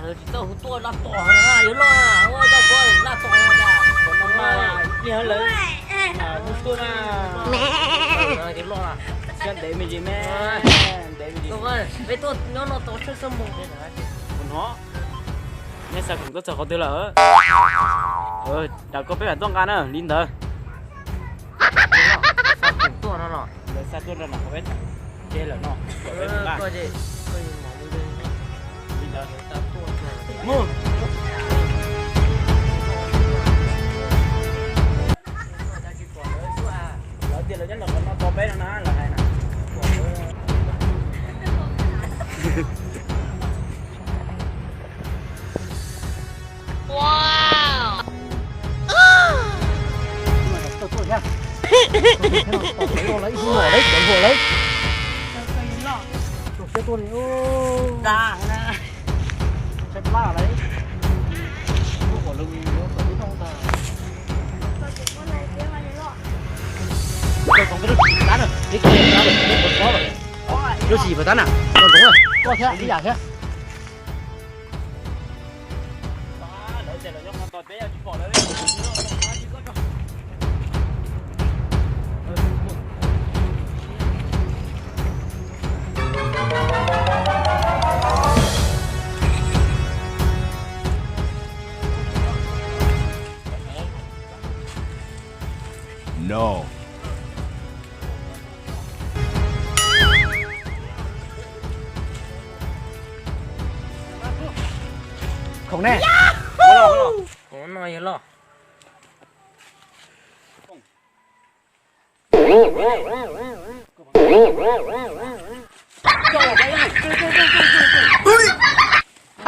Tsis txawj hu tuaj laj tom na, yuav loj na, ua tau koj laj tom na, ib pliag lawv hu tuaj na. Yuav loj na, siab ntev me ntsis me, ntev me ntsis. Peb tuaj nyob no tau tshwj xeeb mus. Kuv hnov nej xa khoom tuaj txog qhov twg lawm? Rau koj peb mam tuaj nqa na, li ntawd. Xa khoom tuaj no los? Lawv xa tuaj nram qhov peb ces lawm no. Li ntawd. Mus. Lawv tias lawv nyob ntawm qhov no tos peb no na, lawv hais na. Lub tsis pom tab na, los zoov na, koj thiab ib yam thiab. No. Khoom ne? Khoom no yog loj.